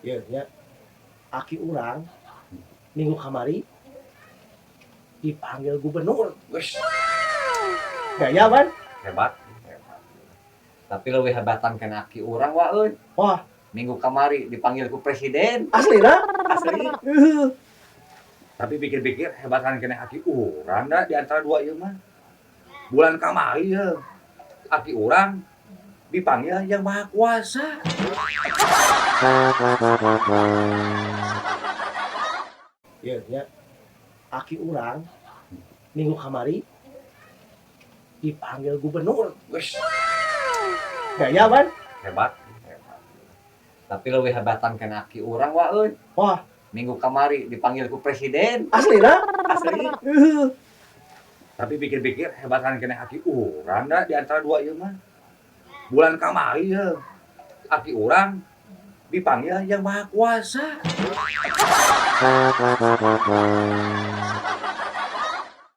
Ya, nya. Aki urang minggu kamari dipanggil gubernur. Wes, Gaya kan? Hebat. Tapi lebih hebatan kana aki urang, wa euy. Wah. Minggu kamari dipanggil ku presiden. Asli lah. Asli. Tapi pikir-pikir hebatan kena aki urang dah di antara dua ieu mah. Bulan kamari ya. Aki urang dipanggil Yang Maha Kuasa. Ya, nya. Aki urang minggu kamari dipanggil gubernur. Wes, Gaya kan? Hebat. Tapi lebih hebatan kana aki urang, wa euy. Wah. Minggu kamari dipanggil ku presiden. Asli lah. Asli. Tapi pikir-pikir hebatan kena aki urang dah di antara dua ieu mah. Bulan kamari ya. Aki urang dipanggil Yang Maha Kuasa.